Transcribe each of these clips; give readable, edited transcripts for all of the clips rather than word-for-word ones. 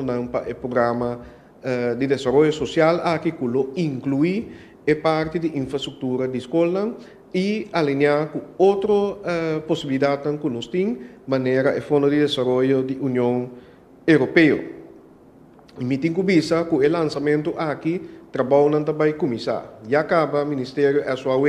fondonan pa e programa di desaroyo sosial aki ku lo inkluí e parti di infrastruktura di skolnan i alineá ku otro posibilidatnan ku nos tin, manera e Fondo di Desaroyo di Union Europeo. I mi tin ku bisa ku e lansamentu aki trabounan ta bai kuminsá. Ya kaba Ministerio SOAW,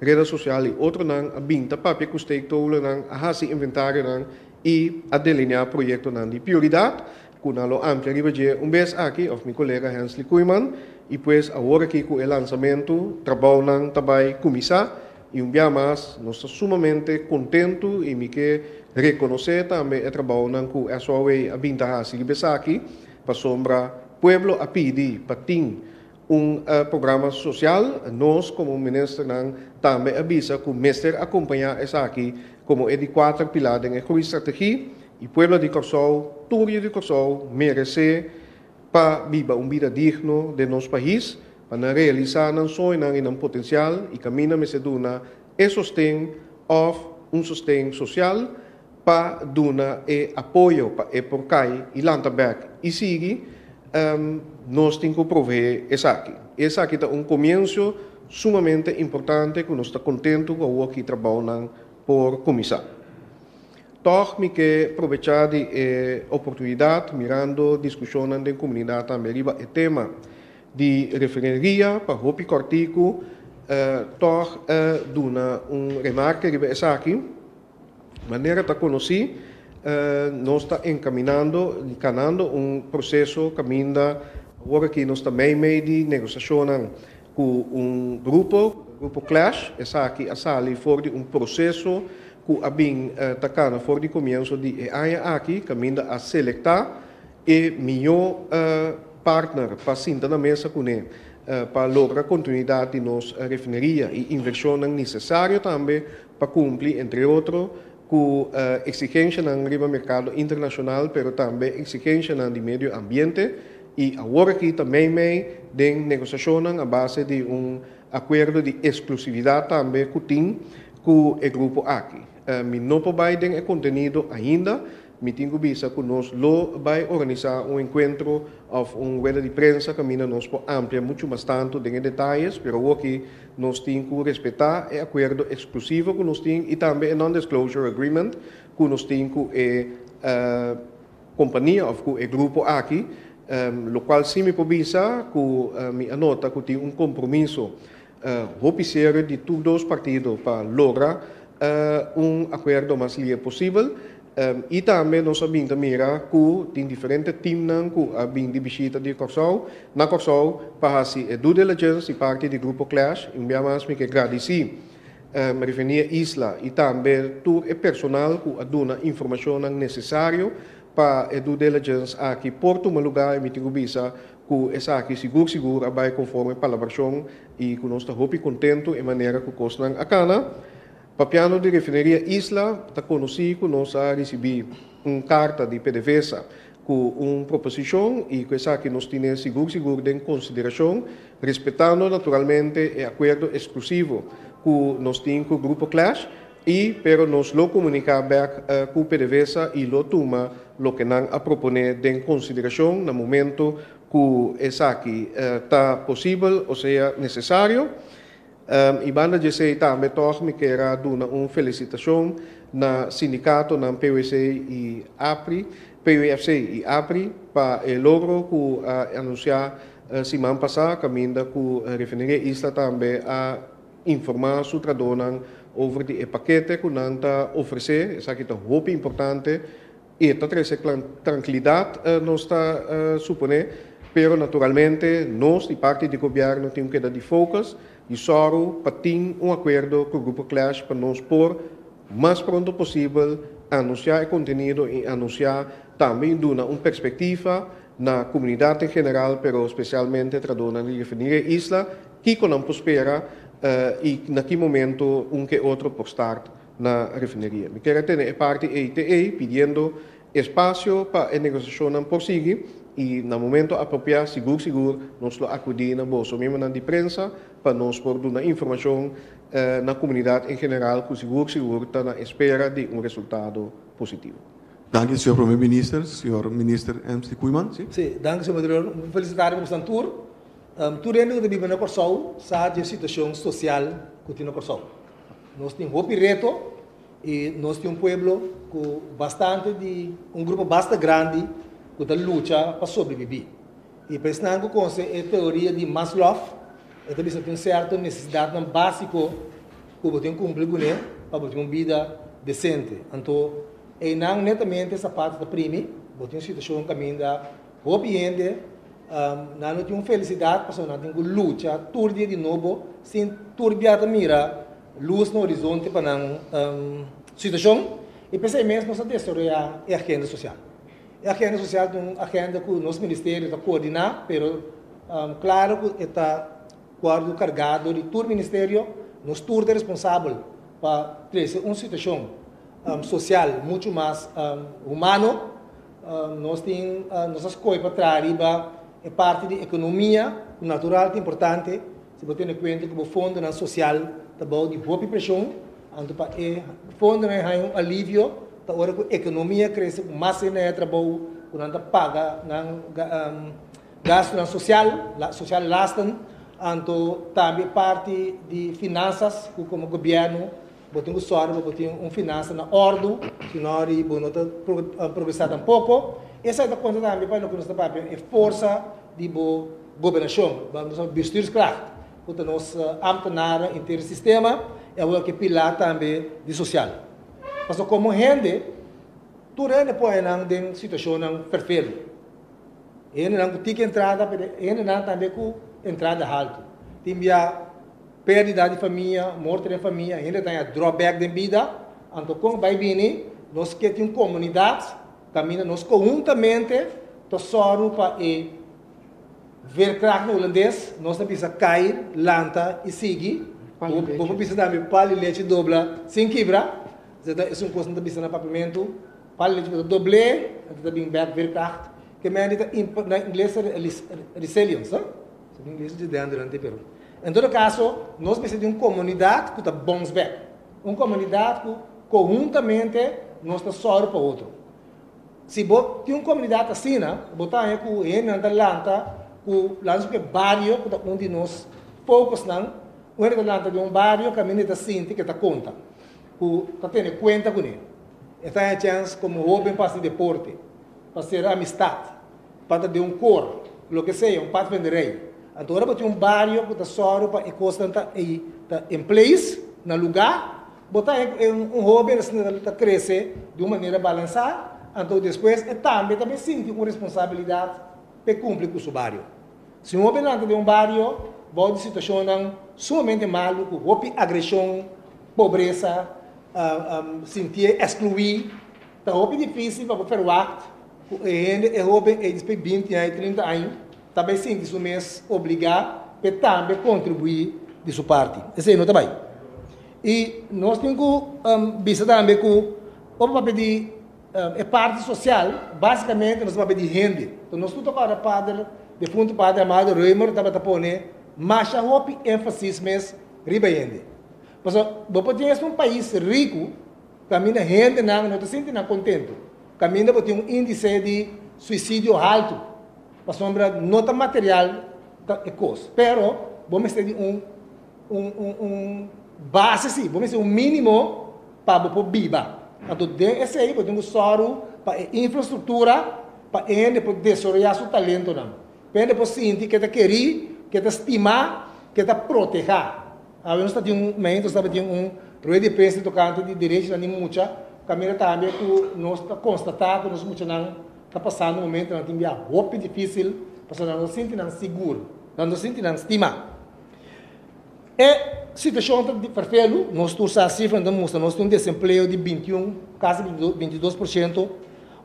Reda Sosial i otronan a bin ta papia ku stakeholdernan, a hasi inventarionan i a delineá proyektonan di prioridat ku nan lo amplia riba dje un bes aki, òf mi kolega Hensley Koeiman, i pues awor aki ku e lansamentu trabounan ta bai kuminsá i un bia mas nos ta sumamente kontentu i mi ke rekonosé tambe e trabounan ku SOAW a bin ta hasi riba esaki pasobra pueblo a pidi pa tin un programa sosial. Nos komo ministernan tambe a bisa ku mester akompañá esaki komo e di kuater pilar den e groeistrategie i pueblo di Kòrsou, tur yu di Kòrsou meresé pa biba un bida digno den nos pais, pa nan realisá nan soñonan i nan potensial i kaminda mester duna e sosten òf un sosten sosial pa duna e apoyo pa e por kai i lanta bèk i sigui, nos tin ku proveé esaki. Esaki ta un komienso sumamente importante ku nos ta kontentu ku awor ki trabounan por kuminsá. Tòg mi ke probechá di e oportunidat mirando diskushonnan den komunidat tambe riba e tema di refineria pa hopi kòrtiku tòg duna un remarke riba esaki. Manera ta konosí, nos ta enkaminando, kanando un proseso kaminda awor aki nos ta meimei di negosiashonnan ku un grupo, Grupo Clash. Esaki a sali for di un proseso ku a bin ta kana for di komienso di e aña aki, kaminda a selektá e mihó partner pa sinta na mesa kuné pa logra kontinuidat di nos refineria i invershonnan nesesario tambe pa kumpli entre otro ku eksigenshanan riba merkado internashonal pero tambe eksigenshanan di medio ambiente i awor aki ta meimei den negosiashonnan a base di un akuerdo di eksklusividat tambe ku tin ku e grupo aki. Mi no por bai den e kontenido ainda. Mi tin ku bisa ku nos lo bai organisá un enkuentro òf un rueda di prensa kaminda nos por amplia muchu mas tantu den e detayes, pero awoki nos tin ku respetá e akuerdo eksklusivo ku nos tin i tambe e non-disclosure agreement ku nos tin ku e kompania òf ku e grupo aki, lokual sí mi por bisa ku mi a nota ku tin un kompromiso hopi serio di tur dos partido pa logra un akuerdo mas lie posibel. I tambe nos a bin ta mira ku tin diferente teamnan ku a bin di bishita di Kòrsou na Kòrsou pa hasi e due diligence di parti di Grupo Clash. I un bia mas mi ke gradisí Refineria Isla i tambe tur e personal ku a duna informashonnan nesesario pa e due diligence aki por tuma lugá i mi tin ku bisa ku esaki sigur sigur a bai konforme palabrashon i ku nos ta hopi kontentu e manera ku kosnan a kana. Papiando di Refineria Isla, ta konosí ku nos a risibí un karta di PDVSA ku un proposishon i ku esaki nos tine sigur sigur den konsiderashon, respetando naturalmente e akuerdo eksklusivo ku nos tin ku Grupo Clash i pero nos lo komuniká bèk ku PDVSA i lo tuma loke nan a proponé den konsiderashon na momento ku esaki ta posibel osea nesesario. I banda di esei tambe tòg mi kier a duna un felisitashon na sindikatonan PWC i APRI, PWFC i APRI pa e logro ku a anunsiá siman pasá kaminda ku Refineria Isla tambe a informá su trahadónan over di e pakete ku nan ta ofresé. Esaki ta hopi importante. E ta trese trankilidat nos ta suponé, pero naturalmente nos di parti di gobièrnu tin ku keda di focus i sòru pa tin un akuerdo ku Grupo Clash pa nos por mas pronto posibel anunsiá e kontenido i anunsiá tambe i duna un perspektiva na komunidat en general pero spesialmente trahadónan di refineria Isla kiko nan por spera i na ki momento un ke otro por start na refineria. Mi kier a tene e parti ei te ei pidiendo espasio pa e negosiashonnan por sigui i na momento apropiá sigur sigur nos lo akudí na boso miembronan di prensa pa nos por duna informashon na komunidat en general ku sigur sigur ta na espera di un resultado positivo. Danki señor Prome Minister. Señor Minister Emsley Koeiman, si. Si, danki señor Moderador. Un felicitario pa boso tur. Tur hende ku ta biba na Kòrsou sa di e situashon sosial ku tin na Kòrsou. Nos tin hopi reto i nos tin un pueblo ku bastante di un grupo basta grandi ku ta lucha pa sobrebibí. I pa esnan ku konosé e teoria di Maslow, e ta bisa tin sèrto nesesidatnan básiko ku bo tin kumpli kuné pa bo tin un bida desente. Anto einan netamente sapato ta primi, bo tin un situashon kaminda hopi hende nan no tin un felisidat pasobra nan tin ku lucha tur dia di nobo sin tur bia ta mira lus na horizonte pa nan situashon. I p'esei mes nos a desaroyá e agenda sosial. E agenda sosial ta un agenda ku nos ministerio ta koordiná, pero klaro ku e ta wòrdu kargá dor di tur ministerio. Nos tur ta responsabel pa trese un situashon sosial muchu mas humano. Nos tin nos a skohe pa traha riba e parti di ekonomia ku natural ta importante si bo tene kuenta ku bo fondonan sosial ta bou di hopi preshon. Anto pa e fondonan e haña un alivio ta ora ku ekonomia krese ku mas hende haña trabou ku nan ta paga nan gastunan sosial, sociale lasten. Anto tambe e parti di finansas ku komo gobièrnu bo tin ku sòru pa bo tin un finansa na òrdu, si no ri bo no ta progresá tampoko. Esei ta konta tambe pa loke nos ta papia e forsa di bo gobernashon, nos ta bestuurskracht, ku ta nos ámtenaren inter e sistema i awor ke pilar tambe di sosial. Pasobra komo hende, tur hende pone nan den situashonnan ferfelu. Hendenan ku tiki entrada, pero hendenan tambe ku entrada haltu. Tin bia pèrdida di famia, morto den famia, hende ta haña drawback den bida. Anto kon bai bini, nos ke tin un komunidat kaminda nos konhuntamente ta sòru pa e veerkracht na hulandes, nos ta bisa kai, lanta i sigui. Bo por bisa tambe pal i lechi dobla sin kibra. Esun kos nan ta bisa na papiamentu. Pal lechi bo ta dobl'é, anto ta bin bèk veerkracht. Ke mende ta na ingles ta resilience, no? So den ingles di durante pero en todo caso nos mester di un comunidad cu ta bounce back, un comunidad cu conhuntamente nos ta sòru pa otro. Si bo tin un comunidad asina, bo ta haña cu hendenan ta lanta cu laga nos papia bario cu ta un di nos focusnan, un hende ta lanta den un bario caminda e ta sinti cu e ta conta, cu ta tene cuenta cune. E ta haña chens como hoben pa haci deporte, pa sera amistad, pa ta den un kor, loke sea, un padvinderij. Anto ora bo tin un bario ku ta sòru pa e kosnan ta ei ta in place, na lugá, bo ta haña ku e un hóben asina ta krese di un manera balansá, anto despues e tambe ta bin sinti un responsabilidat p'e kumpli ku su bario. Si un hóben lanta den un bario bou di situashonnan sumamente malu ku hopi agreshon, pobresa, sintié ekskluí, Ta hopi difísil pa bo ferwagt ku e hende, e hóben ei despues binti aña, trinta aña, ta bai sinti su mes obligá p'e tambe kontribuí di su parti. Esei no ta bai. I nos tin ku bisa tambe ku ora papia di e parti sosial, básikamente nos ta papia di hende. Enton nos tur ta kòrda pader, defuntu pader Amado Römer tabata pone masha hopi énfasis mes riba hende. Pasobra bo por tin esta un pais riku, Kaminda hendenan no ta sinti nan kontentu. Kaminda bo tin un índise di suisidio haltu. Pasobra no ta material ta e kos. Pero bo mester di un un un un base si, bo mester un mínimo pa bo por biba. Anto den esei bo tin ku sòru pa e infrastruktura pa e hende por desaroyá su talentonan. Pa e hende por sinti ke ta kerí, ke ta stimá, ke ta protehá. Awe nos ta tin un mei nos tabatin un rueda di prensa tokante di derechonan di mucha, kaminda tambe ku nos ta konstatá ku nos muchanan ta pasando momentonan tin bia hopi difísil pasobra nan no sinti nan sigur, nan no sinti nan stimá. E situashon ta ferfelu, nos tur sa sifranan ta mustra nos tin un desempleo di 21, kasi 22%,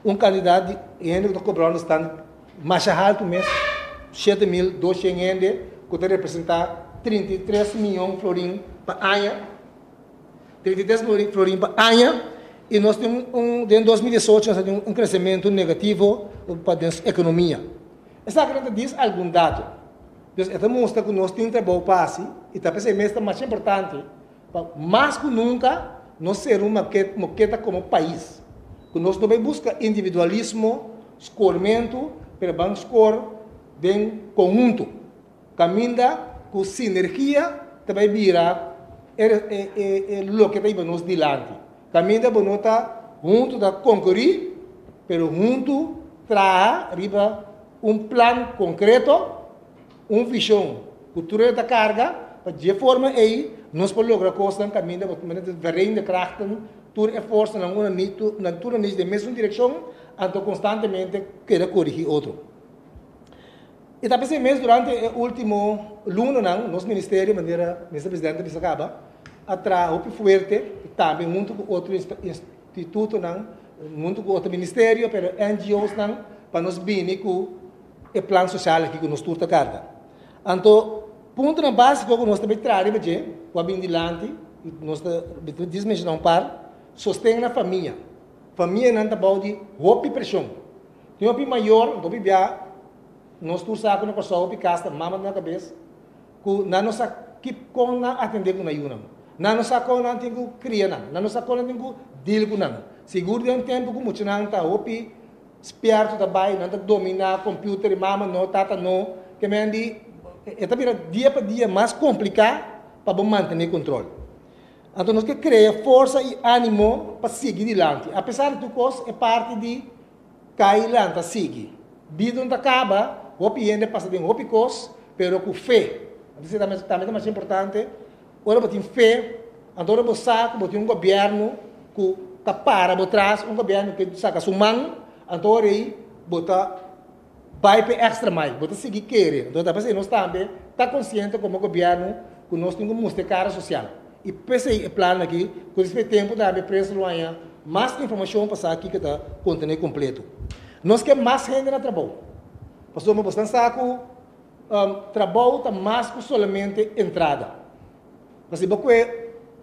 un kantidat di hende ku ta kobra ònderstant Masha haltu mes, 7200 hende ku ta representá 33 mion florin pa aña, 33 mion florin pa aña, i nos tin un, den 2018 nos a tin un kresementu negativo pa den ekonomia. Esaki nan ta dis algun dato. Dus e ta mustra ku nos tin trabou pa hasi i ta p'esei mes ta masha importante pa mas ku nunka nos ser un moketa komo pais. Ku nos no bai buska individualismo, skormentu, pero ban skor den konhunto. Kaminda ku sinergia ta bai bira e loke ta hiba nos dilanti. Kaminda bo no ta huntu ta konkurí, pero huntu traha riba un plan konkreto, un vishon ku tur hende ta karga, pa dje forma ei nos por logra kosnan kaminda bo ta manda verenigde krachten, tur e forsanan una nan tur a nich den mesun direkshon, anto konstantemente keda korigí otro. I ta p'esei mes durante e último lunanan nos ministerio, manera Minister Presidente a bisa kaba, a traha hopi fuerte i tambe huntu ku otro institutonan, huntu ku otro ministerio, pero NGOsnan pa nos bini ku e plan sosial aki ku nos tur ta karga. Anto puntonan básiko ku nos ta bai traha riba dje, ku a bini dilanti, i nos ta djis menshoná un par, sosten na famia. Famianan ta bou di hopi preshon. Tin hopi mayor, hopi bia, nos tur sa ku na Kòrsou hopi kas ta mama na kabes, ku nan no sa ki kon nan atendé ku nan yunan. Nan no sa kon nan tin ku kria nan, nan no sa kon nan tin ku deal ku nan. Sigur den un tempu ku muchanan ta hopi spèrtu ta bai, nan ta dominá computer i mama no, tata no, ke men di e ta bira dia pa dia mas kompliká pa bo mantené kontrol. Anto nos ke krea forsa i ánimo pa sigui dilanti. Apesar di tur kos, e parti di kai lanta sigui. Bida no ta kaba, hopi hende pasa den hopi kos, pero ku fe. Anto esei tambe ta masha importante, ora bo tin fe, anto ora bo sa ku bo tin un gobièrnu ku ta para bo tras, un gobièrnu ke saka su man, anto ora ei bo ta bai pa e extra mile, bo ta sigui kere. Anto ta p'esei nos tambe ta konsiente komo gobièrnu ku nos tin ku mustra e kara sosial. I p'esei e plan aki, ku despues di tempu tambe prensa lo haña mas informashon pa sa kiko ta kontené kompleto. Nos ke mas hende na trabou, pasobra bosnan sa ku trabou ta mas ku solamente entrada. Pasobra si bo kue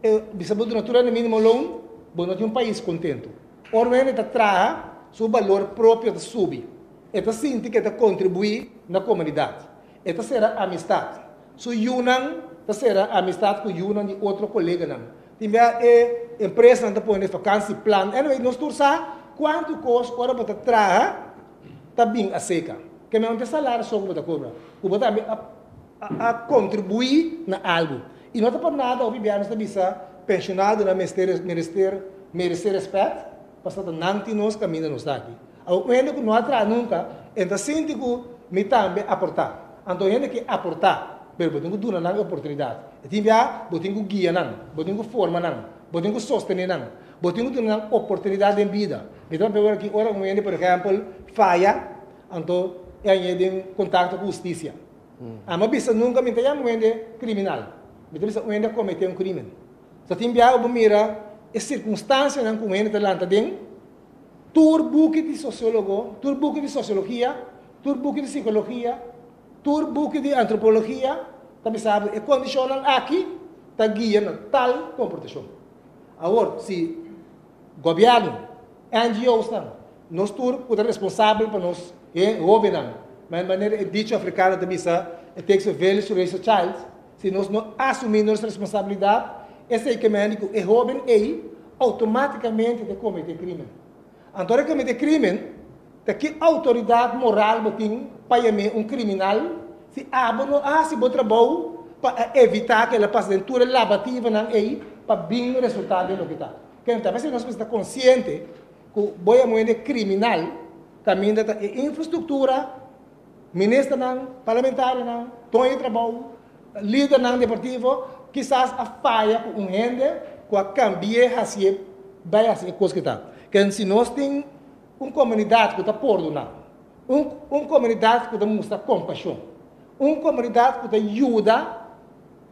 e bisa bo duna tur hende mínimo loon, bo no tin un pais kontentu. Ora un hende ta traha, su balor propio ta subi. E ta sinti ku e ta kontribuí na komunidat. E ta sera amistat. Su yunan ta sera amistat ku yunan di otro koleganan. Tin bia e empresanan ta pone vakansieplan. Anyway, nos tur sa kuantu kos ora bo ta traha ta bin aseka. Ke men no ta e salario so ku bo ta kobra, ku bo tambe a a kontribuí na algu. I no ta por nada hopi bia nos ta bisa penshonadonan mester merester meresé rèspèt, pasobra ta nan tin nos kaminda nos ta aki. Awor un hende ku no a traha nunka, e ta sinti ku mi tambe aportá. Anto hende ke aportá, pero bo tin ku duna nan e oportunidat. E tin bia bo tin ku guia nan, bo tin ku forma nan, bo tin ku sostené nan, bo tin ku duna nan oportunidat den bida. Mi ta papia aki ora un hende por ehèmpel faya, anto e hañ'é den kontakto ku hustisia. Ami a bisa nunka mi ta yama un hende kriminal, mi ta bisa un hende a kometé un krimen. So tin bia bo mira e sirkunstansianan ku un hende ta lanta den. Tur buki di sosiólogo, tur buki di sosiologia, tur buki di sikologia, tur buki di antropologia ta bisa bo e kondishonnan aki ta guia na tal komportashon. Awor, si gobièrnu, NGOsnan, nos tur ku ta responsabel pa nos e hóbennan, manera e dicho afrikano ta bisa, it takes a village to raise a child, Si nos no asumí nos responsabilidat, esei ke mende ku e hóben ei outomátikamente ta kometé krímen. Anto ora e kometé krímen, ta ki outoridat moral bo tin pa yam'é un kriminal si abo no a hasi bo trabou pa a evitá ku el a pasa den tur e labativanan ei pa bin resultá den loke ta? Kende ta p'esei nos mester ta konsiente ku bo yama un hende kriminal kaminda ta e infrastruktura Ministernan, parlamentarionan, doño di trabou, lidernan deportivo kisas a faya ku un hende ku a kambi'é hasié bai hasi e kos ku ta. Ken si nos tin un komunidat ku ta pordoná, un un komunidat ku ta mustra kompashon, un komunidat ku ta yuda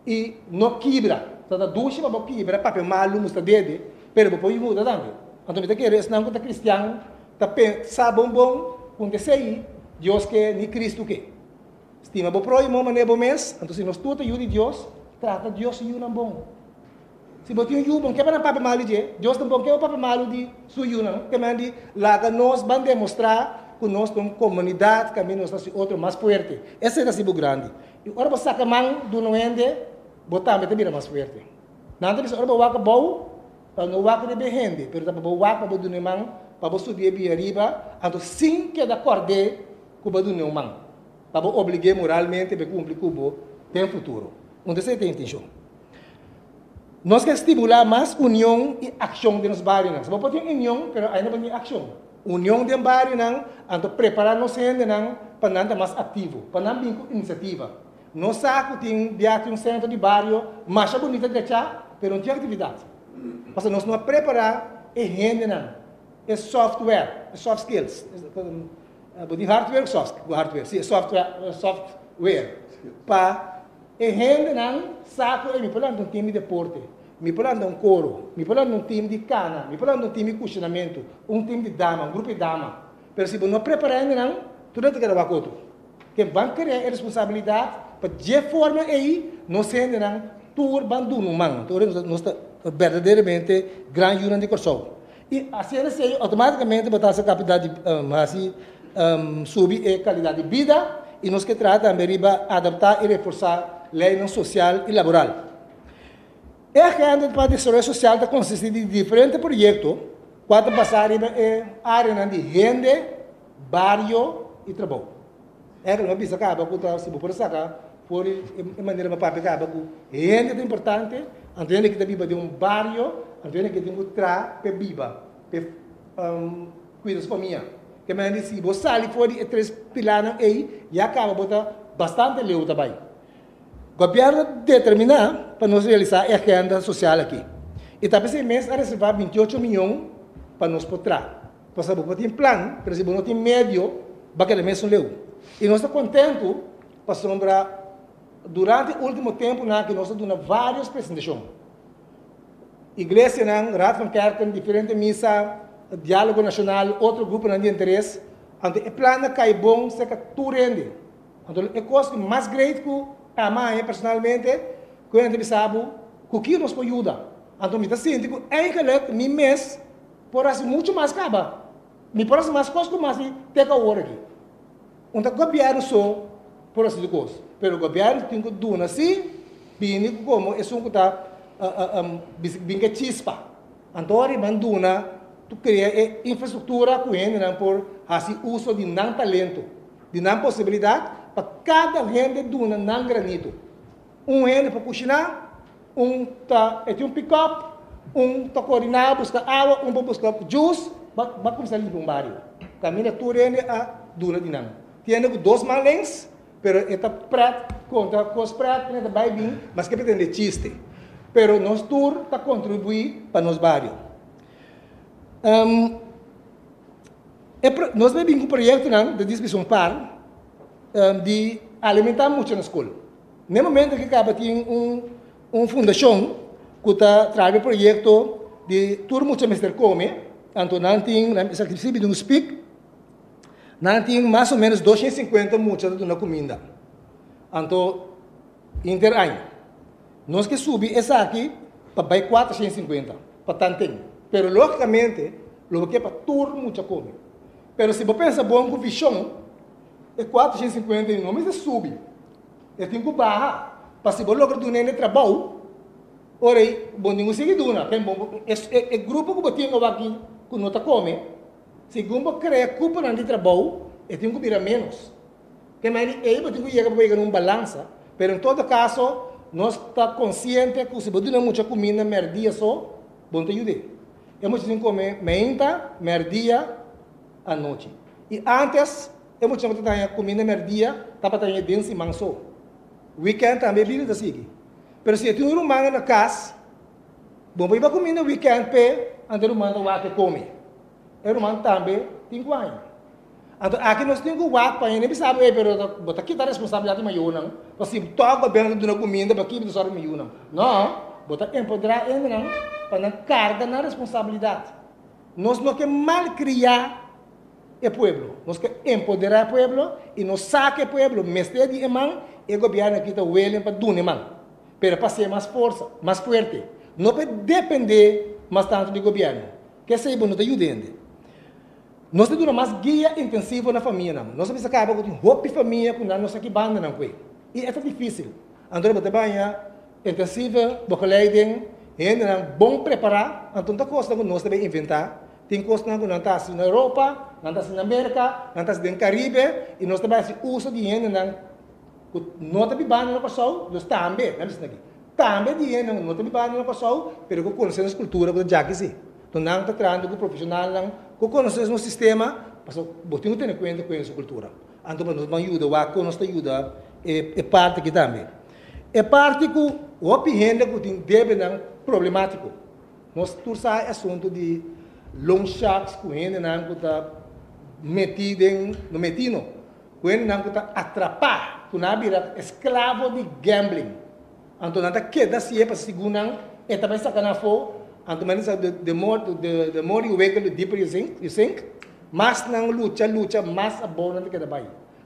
i no kibra. Ta ta dushi pa bo kibra papia malu mustra dede, pero bo por yuda tambe. Anto mi ta kere esnan ku ta kristian Ta pensa bon bon ku un esei Dios ke ni Kristu ke. Stima bo próhimo manera bo mes, anto si nos tur ta yu di Dios, trata Dios su yunan bon. Si bo tin un yu bon, ke pa nan papia malu di dje? Dios tampoko ke bo papia malu di su yunan. Ke men di laga nos ban demostrá ku nos ta un komunidat kaminda nos ta hasi otro mas fuerte. Esei ta hasi bo grandi. I ora bo saka man duna un hende, bo tambe ta bira mas fuerte. Nan ta bisa ora bo wak abou, Pa no wak riba e hende, pero ta pa bo wak pa bo duna e man pa bo subié bin ariba, anto sin keda kòrd'é ku bo a dun'é un man, pa bo oblig'é moralmente pa e kumpli ku bo den futuro. Un ta esei ta e intenshon. Nos ke stimulá mas union i akshon den nos barionan. So bo por tin union, pero ainda bo no tin akshon. Union den barionan, anto prepará nos hendenan pa nan ta mas aktivo, pa nan bin ku inisiativa. Nos sa ku tin bia tin un sentro di bario masha bunita drechá, pero no tin aktividat. Pasobra nos no a prepará e hendenan, e software, e soft skills, bo tin hardware ku soft, ku hardware, si e software, software pa. E hendenan sa ku, ey, mi por lanta un tim di deporte, mi por lanta un koro, mi por lanta un tim di kana, mi por lanta un tim di kushinamentu, un tim di dama, un grupo di dama. Pero si bo no prepará hendenan, tur nan ta keda wak otro. Ke ban krea e responsabilidat pa dje forma ey nos hendenan tur ban duna un man. Tur nos ta berdaderamente gran yunan di Kòrsou. I hasiendo esei outomátikamente bo ta hasi kapidat di hasi subi e kalidat di bida i nos ke traha tambe riba adaptá i reforsá leinan sosial i laboral. E agenda pa desaroyo sosial ta konsistí di diferente proyekto kua ta basá riba e áreanan di hende, bario i trabou. Ègel mi a bisa kaba ku ta si bo por saka for di e manera mi a papia kaba ku hende ta importante, anto hende ki ta biba den un bario, anto hende ki tin ku traha p'e biba, p'e kuida su famia. Ke manera di si bo sali for di e tres pilarnan ei ya kaba bo ta bastante leu ta bai. Gobièrnu ta determiná pa nos realisá e agenda sosial aki i ta p'esei mes a reservá 28 mion pa nos por traha. Pasobra bo por tin plan, pero si bo no tin medio, bo a keda mesun leu. I nos ta kontentu pasobra durante último tempunan aki nos a duna vários presentashon. Iglesianan, Raad van Kerken, diferente misa, Diálogo Nashonal, otro gruponan di interes. Anto e plan a kai bon serka tur hende. Anto e kos ku mas great ku ama haña personalmente, ku hende ta bisa bo ku ki nos por yuda. Anto mi ta sinti ku eigenlijk mi mes Por hasi muchu mas kaba. Mi por hasi mas kos ku mas di te ku awor aki. Un ta gobièrnu so por hasi tur kos, pero gobièrnu tin ku duna si bini ku komo esun ku ta bin ku e chispa. Anto ora ban duna tu krea e infrastruktura ku hendenan por hasi uso di nan talento, di nan posibilidat pa kada hende duna nan granito. Un hende por kushiná, un ta e tin un pick-up, un ta koordiná buska awa, un por buska juice, ba ba kuminsá limpia un bario. Kaminda tur hende a duna di nan. Tin hende ku dos man lens, pero e ta pret konta kos pret, e ta bai bin, maske pa tende chiste. Pero nos tur ta kontribuí pa nos bario. E nos bai bin ku proyektonan, ta dismiso un par, di alimentá mucha na skol. N'e momento ki kaba tin un un fundashon ku ta traha e proyekto di tur mucha mester kome, anto nan tin, nan esaki si bini un spik, nan tin mas o menos 250 mucha ta duna kuminda. Anto inter aña. Nos ke subi esaki pa bai 450 pa tanten. Pero logikamente lo bo ke pa tur mucha kome. Pero si bo pensa bon ku vishon, e 450 no mester subi. E tin ku baha pa si bo logra duna hende trabou, ora ei bo tin ku sigui duna. Ken bo e e grupo ku bo tin awor aki ku no ta kome, segun bo krea kuponan di trabou, e tin ku bira ménos. Ke manera di ei bo tin ku yega pa bo yega na un balansa, pero en todo kaso nos ta konsiente ku si bo duna mucha kuminda mèrdia so, bo no ta yud'é. E mucha tin kome meinta, mèrdia, anochi. I ántes. E muchanan ku ta taña kuminda mèrdia tabata taña den siman so. Wikènt tambe e bida ta sigui. Pero si e tin un ruman na kas, bo por hiba kuminda wikènt p'e, anto e ruman ta wak e kome. E ruman tambe tin ku haña. Anto aki nos tin ku wak pa hende bisa bo, ey pero bo ta kita responsabilidat di mayornan, pa si tòg gobièrnu ta duna kuminda pa kiba ta sòru mi yunan. No, bo ta empoderá hendenan pa nan karga nan responsabilidat. Nos no ke malkriá. E pueblo. Nos ke empoderá e pueblo i nos sa ku e pueblo mester di e man, e gobièrnu aki ta welen pa duna e man. Pero pa ser mas forsa, mas fuerte. No pa e dependé mas tantu di gobièrnu. K'esei bo no ta yuda hende. Nos ta duna mas guia intensivo na famianan. Nos a bisa kaba ku tin hopi famia ku nan no sa ki banda nan kue. I e ta difísil. Anto bo ta baña intensieve begeleiding, hendenan bon prepará, anto no ta kosnan ku nos ta bay inventá. Tin kosnan ku nan ta hasi na Europa, nan ta hasi na Merka, nan ta hasi den Karibe i nos ta bai hasi uso di hendenan ku no ta bibando na Kòrsou, dus tambe, nan bisa aki, tambe di hendenan ku no ta bibando na Kòrsou pero ku konosé nos kultura ku ta djaki si. Enton nan ta trahando ku profeshonalnan ku konosé nos sistema pasobra bo tin ku tene kuenta ku su kultura. Anto pa nos ban yuda wak kon nos ta yuda e parti aki tambe. E parti ku hopi hende ku tin debenan problemátiko. Nos tur sa e asuntu di loan sharks ku hendenan ku ta metí den, no metí no, ku hendenan ku ta atrapá, ku nan a bira esklavo di gambling. Anto nan ta keda si'e pasobra segun nan e ta bai saka nan afó, anto men sa the more the more you wiggle the deeper you sink, you sink, mas nan lucha lucha mas abou nan ta keda bai.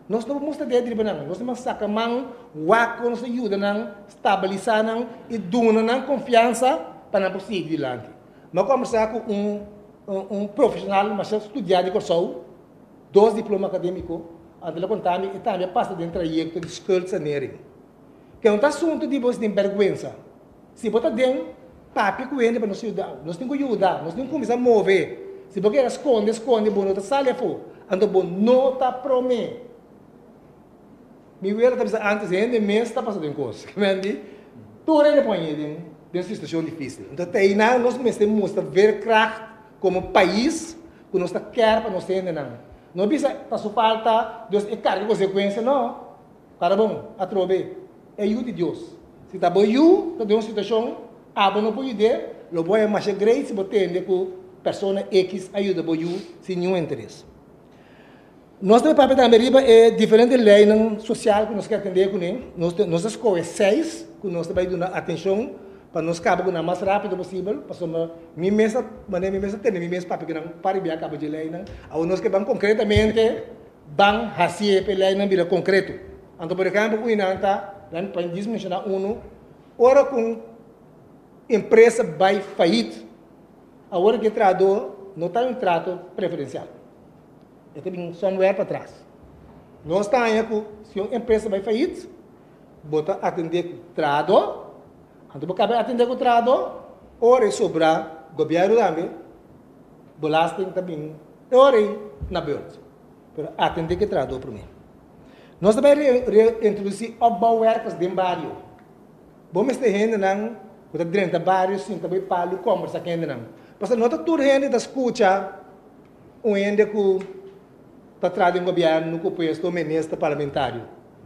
Nos no por mustra ded riba nan, nos ta saka man wak kon nos ta yuda nan stabilisá nan i duna nan konfiansa pa nan por sigui dilanti. Mi a kombersá ku un un profeshonal masha studiá di Kòrsou, dos diploma akadémiko, anto el a konta mi e tambe a pasa den trayekto di schuldsanering. Ke no ta asuntu di bo si tin bèrgwensa. Si bo ta den, papia ku hende pa nos yuda. Nos tin ku yuda, nos tin ku kuminsá move. Si bo keda skonde, skonde, bo no ta sali afó. Anto bo no ta promé. Mi wela ta bisa ántes, hende mes ta pasa den kos. Kimendi, tur hende por hañ'é den den situashon difísil. Anto ta einan nos mester mustra veerkracht komo pais ku nos ta kèr pa nos hendenan. No bisa ta su falta, dus e karga konsekuensia, no. Para bon, atrobe, e yu di Dios. Si ta bo yu ta den un situashon, abo no por yud'é, lo bo haña masha grei si bo tende ku persona X a yuda bo yu sin niun interes. Nos ta papia tambe riba e diferente leinan sosial ku nos ke atendé kuné. Nos ta nos ta skohe seis ku nos ta bai duna atenshon pa nos kaba ku nan mas rápido posibel, pasobra mi mes ta manera mi mes ta tende mi mes papia ku nan par di bia kaba dje leinan. Awor nos ke ban konkretamente. Ban hasié pa e leinan bira konkreto. Anto por ehèmpel un nan ta, nan pa djis menshoná unu, ora ku un empresa bai fayit, awor ku e trahadó no ta un trato preferensial. E ta bin somewhere patras. Nos ta haña ku si un empresa bai fayit, bo ta atendé ku trahadó, anto bo kaba di atendé ku trahadó, ora e sobrá gobièrnu tambe, belasting ta bin e ora ei na beurt. Pero atendé ku e trahadó promé. Nos ta bai reintrodusí opbouwwerkers den bario. Bo mester hendenan ku ta drenta bario sinta bai palu kòmbersá ku hendenan. Pasobra no ta tur hende ta skucha un hende ku ta traha den gobièrnu ku puesto minister, parlamentario.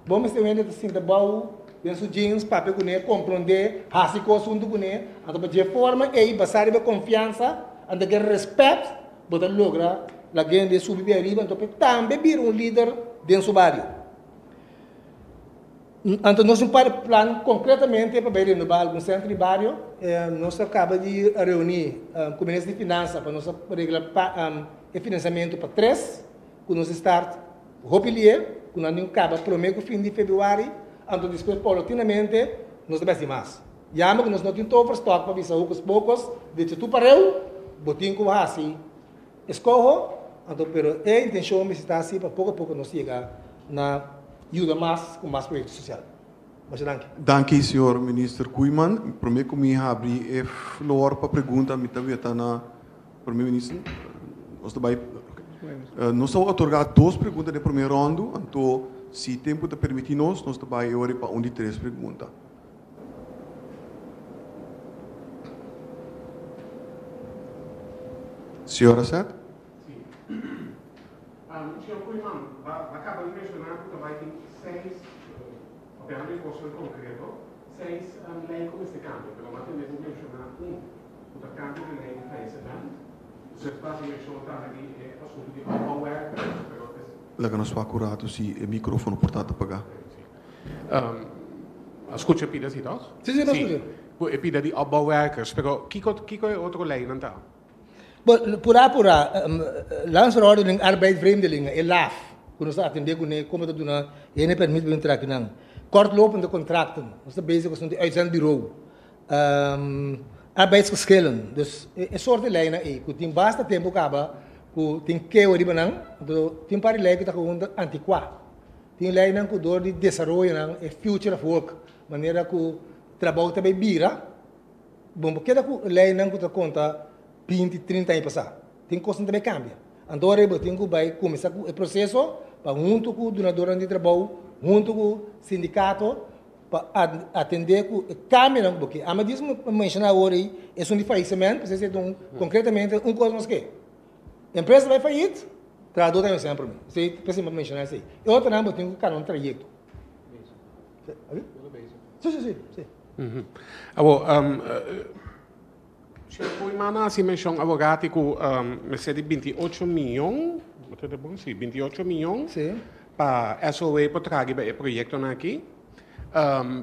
Bo mester un hende ta sinta bou den su jeans, papia kuné, komprondé, hasi kos huntu kuné. Anto pa dje forma ei, basá riba konfiansa, anto ke rèspèt, Bo ta logra laga hende subi bin ariba, anto p'e tambe bira un lider den su bario. Anto nos un par di plan konkretamente pa bai renobá algun sentro di bario. Nos a kaba di reuní ku Minister di Finansa pa nos a regla e finansiamentu pa tres ku nos a start hopi lié, ku nan tin ku kaba promé ku fin di febrüari, anto despues paulatinamente nos ta bai hasi mas. Yama ku nos no tin toverstok pa bisa hocus pocus, decha tur pareu, bo tin ku hasi eskoho, anto pero e intencion mester ta hasi pa poko a poko nos yega na yuda mas ku mas proyekto sosial. Masha danki. Danki señor Minister Koeiman. Prome ku mi habri e floor pa pregunta mi ta weta na Prome Minister. Nos ta bai nos ta otorga dos pregunta den prome rondu, anto si tempu ta permiti nos, nos ta bai e ora pa un di tres pregunta. Señor Asset? Sí. Señor Koeiman, ba caba di menciona cu ta bay tin seis, papiando di cosnan concreto, seis ley cu mester cambia, pero bo a tende bo menciona un, cu ta cambio di ley di faillisement. Usted ta haci mencion tambe di e asunto di opbouwwerkers, pero es. Laga nos wak un rato si e microfono por ta ta paga. Sí. A scucha e pida si toch? Si, si, nos scucha. Cu e pida di opbouwwerkers, pero kico kico e otro leynan ta? Bo, pura pura, Landsverordening Arbeid Vreemdelingen, e laf, cu nos ta atende cune, como ta duna hende permit pa bin traha akinan. Kortlopende contracten, nos ta bezig cu asunto di uitzendbureau. Arbeidsgeschillen, dus e soort di leynan ey cu tin basta tempo caba cu tin keo riba nan, anto tin par di ley cu ta gewoon anticua. Tin leinan ku dor di desaroyonan e future of work, manera ku trabou ta bai bira, bo no por keda ku leinan ku ta konta binti, trinta aña pasá. Tin kosnan ta bai kambia. Anto ora bo tin ku bai kuminsá ku e proseso pa huntu ku dunadornan di trabou, huntu ku sindikato pa atendé ku e kambionan ku bo ke. Ami dis menshoná awor ei esun di faisement, pasobra esei ta un konkretamente un kos nos ke. Empresa bai fayit, trahadó ta yama semper mi. Esei p'esei mi a menshoná esei. E otronan bo tin ku kana un trayekto. Si, si, si, si. Awor, Señor Koeiman a hasi menshon awor ku mester di 28 mion, bo ta bon? Si, 28 mion pa SOA por traha riba e proyektonan aki.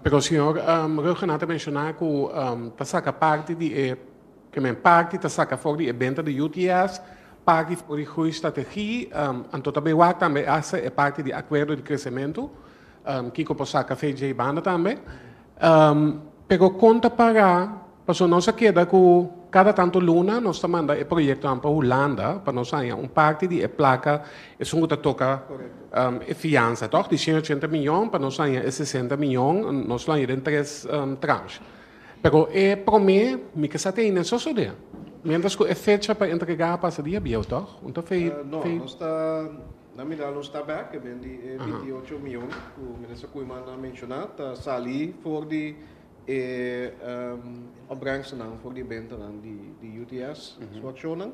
Pero señor Rhuggenaath a menshoná ku ta saka parti di e, ke men parti ta saka for di e benta di UTS, parti for di groeistrategie, anto ta bay wak tambe hasta e parti di akuerdo di kresementu, kiko por saka VJ banda tambe. Pero kon ta para, pasobra nos a keda ku kada tantu luna nos ta manda e proyektonan pa Hulanda pa nos haña un parti di e plaka esun ku ta toka e fiansa tòg, di 180 miyon pa nos haña e 60 miyon, nos lo haña den tres tranche. Pero e promé mi ke sa te ainda sosodé, miéntras ku e fecha pa entregá a pasa dia bieu tòg? Un ta fei. No, nos ta Na mira nos ta bek e ben di e 28 miyon ku Minister Koeiman a menshoná ta sali for di e opbrengstennan for di e bentanan di UTS su akshonnan.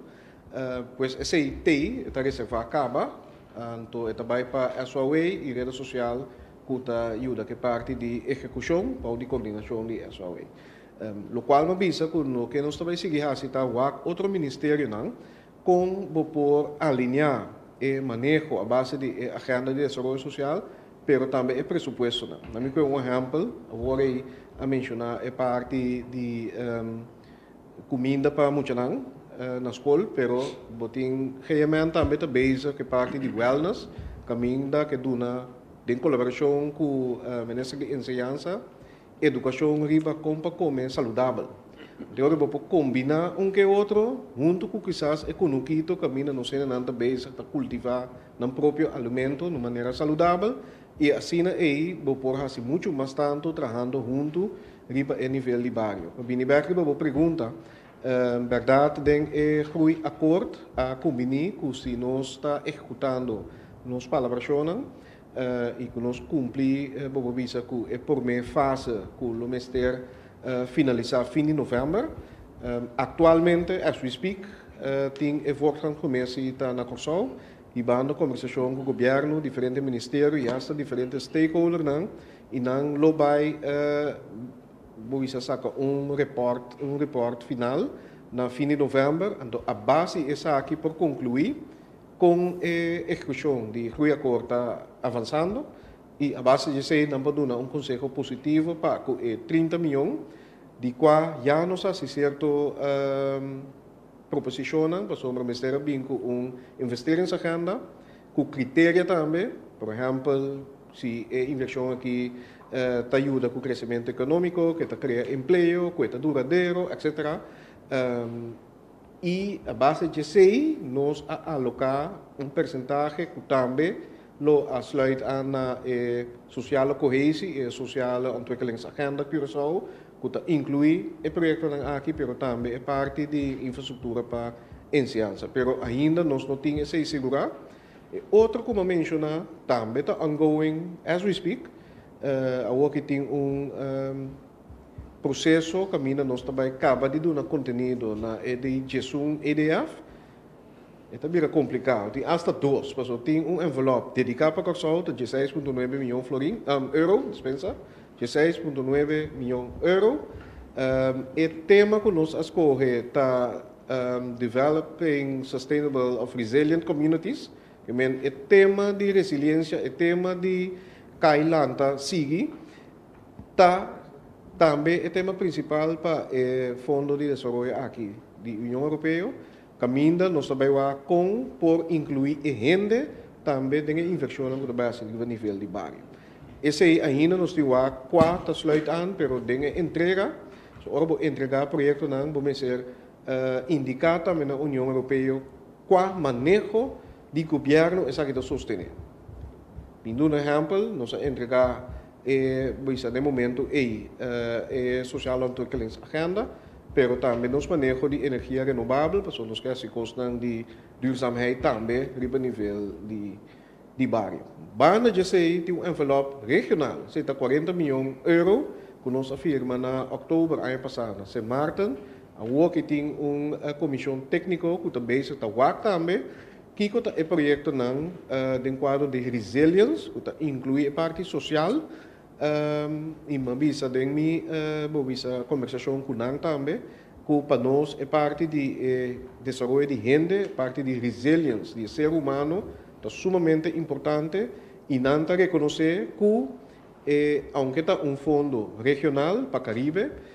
Pues esei tei e ta reservá kaba, anto e ta bai pa SOAW i Reda Sosial ku ta yuda ku e parti di ehekushon bou di kordinashon di SOAW. Lokual mi a bisa ku loke nos ta bai sigui hasi ta wak otro ministerionan. Kon bo por alineá e maneho a base di e agenda di desaroyo sosial, pero tambe e presupuestonan? Na mi kue un ehèmpel, awor ei a menshoná e parti di kuminda pa muchanan na skol, pero bo tin GMN tambe ta bezig ku e parti di wellness, kaminda ke duna den kolaborashon ku Minister di Enseñansa Edukashon riba kon pa kome saludabel. De ora bo por kombiná un ke otro huntu ku kisas e kunukito kaminda nos hendenan ta bezig ta kultivá nan propio alimento na un manera saludabel i asina ei bo por hasi muchu mas tantu trahando huntu riba e nivel di bario. Pa bini bèk riba bo pregunta, bèrdat den e groeiakkoord a kumbiní ku si nos ta ehekutando nos palabrashonnan, I ku nos kumpli, bo por bisa ku e promé fase ku lo mester finalisá fin di novèmber. Aktualmente, as we speak, tin e voortgangscommissie ta na Kòrsou hibando kombersashon ku gobièrnu, diferente ministerio i asta diferente stakeholdernan i nan lo bai, bo bisa saka un repòrt, un repòrt final na fin di novèmber. Anto a base di esaki por konkluí Kon e ehekushon di Groeiakkoord ta avansando i a base di esei nan por duna un konseho positivo pa ku e 30 mion di kua ya nos a hasi sierto proposishonnan pasobra mester a bin ku un investeringsagenda ku kriteria tambe, por ehèmpel si e invershon aki ta yuda ku kresementu ekonómiko, ku e ta krea empleo, ku e ta duradero, etcetera. I a base djesei nos a aloká un persentahe ku tambe lo a sluit aan na e sosiale kohesi i e sosiale ontwikkelingsagenda Curaçao, ku ta inkluí e proyektonan aki pero tambe e parti di infrastruktura pa enseñansa. Pero ainda nos no tin esei sigurá. E otro ku mi a menshoná tambe ta ongoing as we speak. Awor ki tin un. Proseso kaminda nos ta bai kaba di duna kontenido na e di 11 EDF, e ta bira kompliká. Tin asta dos, pasobra tin un envelòp dediká pa Kòrsou ta 16.9 mion florin, euro, dispensa, 16.9 mion euro. E tema ku nos a skohe ta Developing Sustainable of Resilient Communities, ke men e tema di resiliensia, e tema di kai lanta sigui. Ta tambe e tema prinsipal pa e Fondo di Desaroyo aki di Union Europeo, kaminda nos ta bai wak kon por inkluí e hende tambe den e invershonnan ku ta bai hasi riba nivel di bario. Esei ainda nos tin wak kua ta sluit aan, pero den e entrega, so ora bo entregá proyektonan bo mester indiká tambe na Union Europeo kua maneho di gobièrnu esaki ta sostené. Mi duna ehèmpel, nos a entregá e bisa den momento ei e Sociale Ontwikkelingsagenda. pero tambe nos maneho di energia renobabel, pasobra nos ke hasi kosnan di duurzaamheid tambe riba nivel di di bario. Banda dje esei tin un envelop regional, esei ta 40 mion euro ku nos a firma na òktober aña pasá na Sint Maarten. Awor ki tin un komishon tékniko ku ta bezig ta wak tambe kiko ta e proyektonan den kuadro di resilience ku ta inkluí e parti sosial i mi a bisa den mi bo bisa kombersashon ku nan tambe ku pa nos e parti di e desaroyo di hende, parti di resilience di e ser humano ta sumamente importante i nan ta rekonosé ku e aunke ta un fondo regional pa Karibe,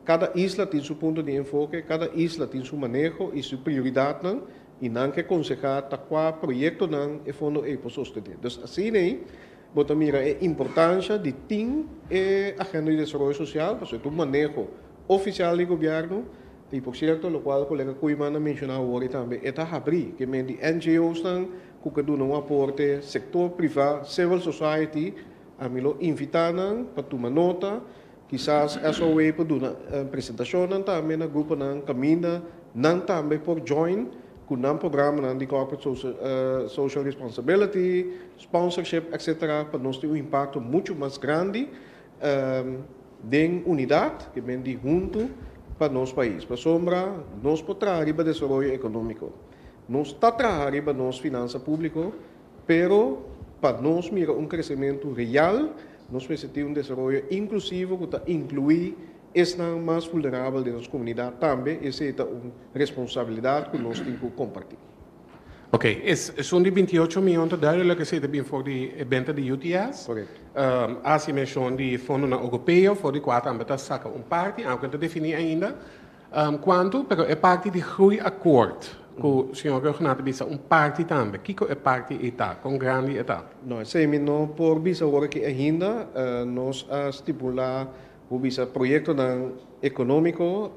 kada isla tin su punto di enfoke, kada isla tin su maneho i su prioridatnan i nan ke konsehá ta kua proyektonan e fondo ei por sostené. Dus asina ei bo ta mira e importansha di tin e Agenda di Desaroyo Sosial pasobra ta un maneho ofisial di gobièrnu. I por sierto, lokual kolega Koeiman a menshoná awor i tambe e ta habrí, ke men di NGOsnan ku ke duna un aporte, sektor privá, civil society, ami lo invitá nan pa tuma nota, kisas SOA por duna presentashonnan tambe na gruponan kaminda nan tambe por join ku nan programanan di corporate social responsibility, sponsorship etc. Pa nos tin un impakto muchu mas grandi. Den unidat, ke men di huntu pa nos pais. Pasobra nos por traha riba desaroyo ekonómiko, nos ta traha riba nos finansa públiko, pero pa nos mira un kresementu real, nos mester tin un desaroyo inklusivo ku ta inkluí esnan mas vulnerabel den nos komunidat tambe. Esei ta un responsabilidat ku nos tin ku kompartí. Ok, esun di 28 miyon ta duidelijk esei ta bin for di e benta di UTS. Correcto. A hasi menshon di fondonan europeo for di kua tambe ta saka un parti, aunke no ta defini ainda kuantu, pero e parti di groeiakkoord ku señor Rhuggenaath a bisa un parti tambe, kiko e parti ei ta? Kon grandi e ta? No, esei mi no por bisa awor aki ainda. Nos a stipulá, bo bisa, proyektonan ekonómiko.